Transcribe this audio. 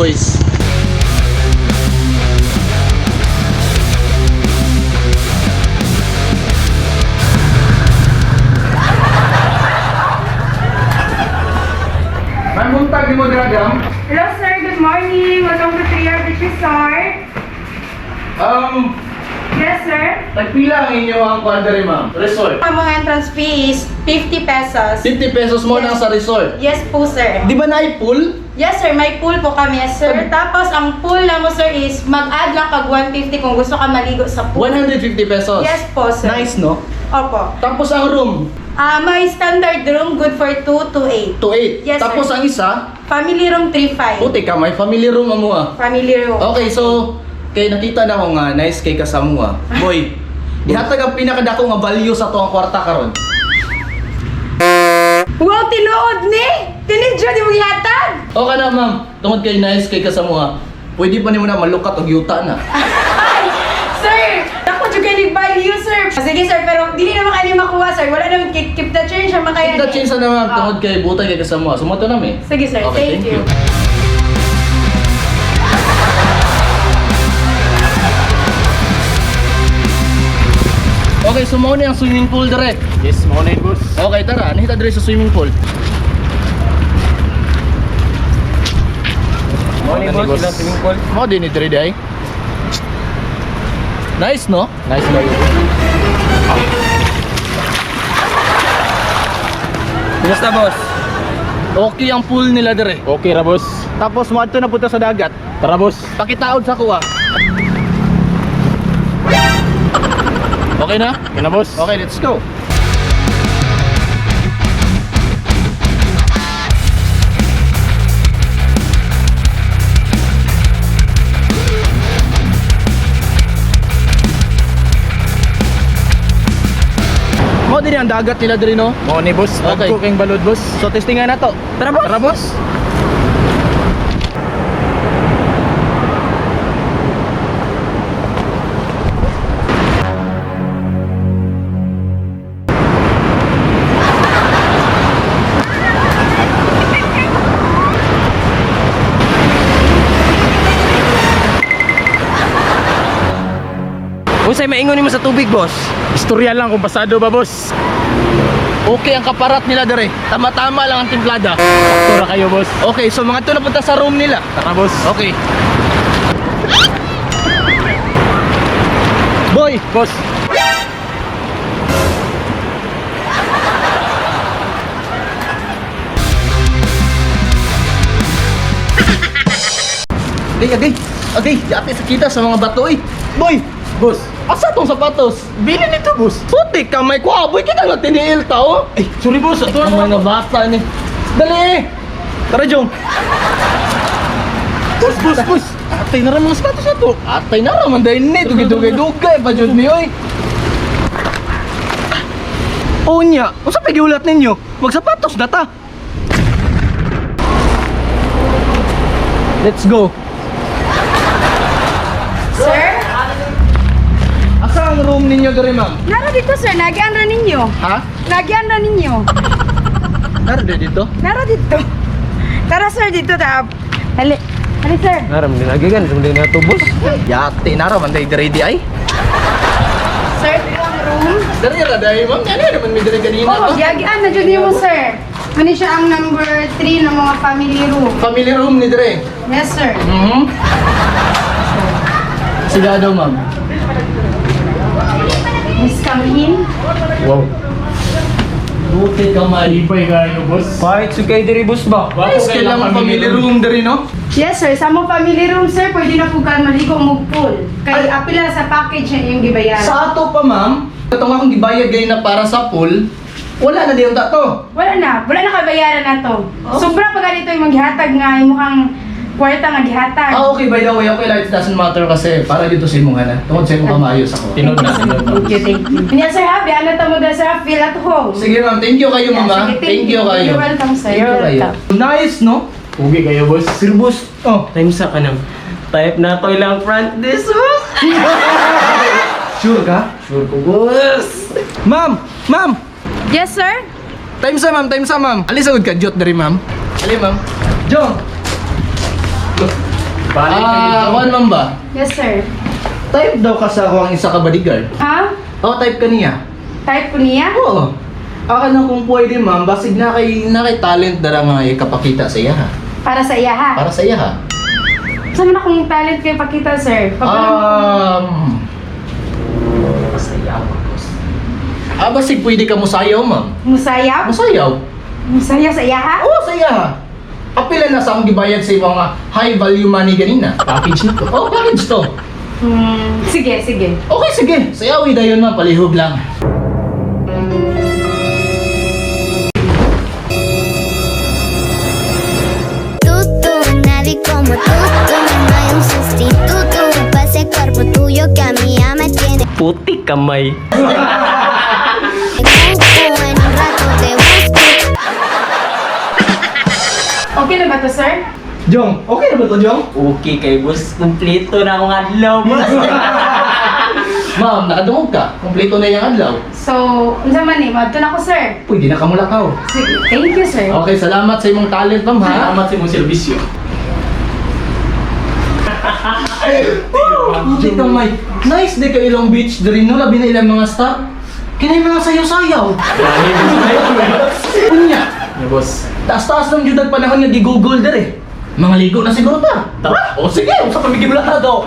boys. May buntag ni mo dira. Hello sir, good morning. Welcome to 3R Beach Resort. Yes sir. Tagpila ang inyo ang kwan diri, ma'am? Resort. Ang mga entrance fee is 50 pesos. 50 pesos mo Yes. nang sa resort. Yes po, sir. Di ba na pool? Yes, sir. May pool po kami, yes, sir. Tapos, ang pool na mo, sir, is mag-add lang kag 150 kung gusto ka maligo sa pool. 150 pesos. Yes po, sir. Nice, no? Opo. Tapos ang room, Ah, may standard room, good for 2 to 8. 2.8. Yes, sir. Tapos ang isa, Family room, 3.5. puti ka, may family room amo ah. Family room. Okay, so kay nakita na ko nga nice kay kasamo ah. Boy, ihatag ang pinakadako nga value sa tuang kwarta karon. Wow, tinuod ni! Tinidyo, di mo gihatag! Okay na, ma'am. Tungod kay nice kay kasamo ah. Pwede pa nimo na malukat og yuta na. Ay! Sir! Ako juga ni value, sir. Sige, sir, pero dili naman kayo makuha, sir. Wala naman, keep the change siya makaya. Keep the change na, ma'am. Oh. Tungod kay butay kay kasamo ah. Sumato na mi. Sige, sir. Okay, Thank you. Okay, so mao ni ang swimming pool dire. Yes, mao na yun, boss. Okay, tara. Anhita dire sa swimming pool. Mao na ni boss, ilang swimming pool. Mao din ni dire day. Nice, no? Nice kayo. Kumusta, boss? Okay ang pool nila dire. Okay ra, boss. Tapos moadto na punta sa dagat. Tara, boss. Pakitaod sa kuha. Okay na? Okay na, boss. Okay, let's go. Mo din ang dagat nila diri, no? Mao ni, boss. Okay. Dagko kayong balod, boss. So testingan na to. Tara, boss. Tara, boss. Unsay maingon nimo sa tubig, boss? Istorya lang kung pasado ba, boss. Okay ang kaparat nila diri. Tama-tama lang ang timplada. Sakto ra kayo, boss. Okay, so mga to na punta sa room nila. Tara, boss. Okay. Boy, Boss. Agay, agay. Agay, yate sa kita sa mga bato eh. Boy, Boss. asa tong sapatos? Bili nito, boss. Puti ka, may kuha. Boy, kita nga tiniil tao. Ay, sorry, boss. Ato Ang mga bata ni. Dali eh. Tara, Jong. Boss, boss, boss. Atay na ra mga sapatos na to. Atay na raman dahil ni. Dugay-dugay-dugay pa jud ni oy. Unya, unsa pa giulat ninyo? Magsapatos na ta. Let's go. Sir? Asa ang room ninyo diri, ma'am? Nara dito sir, nagian ra ninyo. Ha? Nagian ra ninyo. Nara dito? Nara dito. Tara sir, dito ta. Hali. Hali sir. Naram din agigan, din na to, boss. Yate na raman dahil diri di ay. Sir, dito ang room. Diri ra dahil, ma'am. Ano naman may diri kanina? Oh, giagian na jud nimo sir. Ano siya ang number 3 ng mga family room. Family room ni diri. Yes sir. Mhm. Sigado, ma'am. Miss come in. Wow. Buti ka, mali. Ibay kayo, boss. Kahit sugay diri, boss ba? Yes, kailangan family room diri, no? Yes sir, sa mo family room sir, pwede na po ka maligo mo pool. Kay apila sa package na iyong gibayaran. Sa ato pa, ma'am, itong akong gibayad gayon na para sa pool, wala na din yung tato. Wala na kabayaran na to. Oh. Sobra pa ganito yung maghihatag nga imong kwarta nga gihatag. Ah, okay, by the way, okay lang, it doesn't matter kasi para dito sa imong hana. Tungod sa imong kamaayos ako. Tinod na, tinod na. Thank you, thank you. Niya sir, happy ano ta mo sir, feel at home. Sige, ma'am, thank you kayo, Yeah, ma'am. ah. sige, Thank you kayo. You're welcome, sir. Thank you You're kayo. welcome. Nice, no? Ugi kayo, boss. Pero boss, Oh. time sa kanang type na ko ilang front desk, boss. Sure ka? Sure ko, boss. Ma'am! Ma'am! Yes, sir. Time sa, ma'am, time sa, ma'am. Alis agad ka, jot diri, ma'am. Ali, ma'am. Jong! Balik Ah, kuan man ba? Yes, sir. Type daw ka sa ako ang isa ka bodyguard. Ha? Oh, type ka niya. Type ko niya? Oo. Ako na kung pwede ma'am, basig na kay talent dara nga ikapakita sa iya ha. Para sa iya, ha? Para sa iya ha. Saan man akong talent kayo pakita, sir? Masayaw, boss. Ah, basig pwede ka musayaw ma'am. Musayaw? Musayaw? Musayaw sa iya, ha? Oo, sa iya ha. Apila na sa akong gibayad sa imong mga high value money ganina. Package na to. Oh, package to. Sige, sige. Okay, sige. Sayawi dayon ma'am, palihog lang. Tú, tú, nadie como tú, tú, no hay un sustituto pa' ese cuerpo tuyo que a mí ya me tiene Puti kamay. cucu. En un rato te busco. Okay na ba to, sir? Jong, okay na ba to, Jong? Okay kay boss. Kumpleto na akong adlaw, boss. Ma'am, nakadungog ka. Kompleto na yung adlaw. So, unsa man ni? Madto na ko, sir. Pwede na kamulakaw. Sige. Thank you, sir. Okay, salamat sa imong talent, ma'am, ha? Salamat sa imong serbisyo. Hindi ka may. Nice di ka Ilong Beach diri no, labi na ilang mga staff. Kinay mga sayaw-sayaw. Unya, Yeah, boss. taas-taas ng jud ang panahon nga gi-google diri. Mga ligo na siguro ta. Tara. O sige, usa pa migibla daw.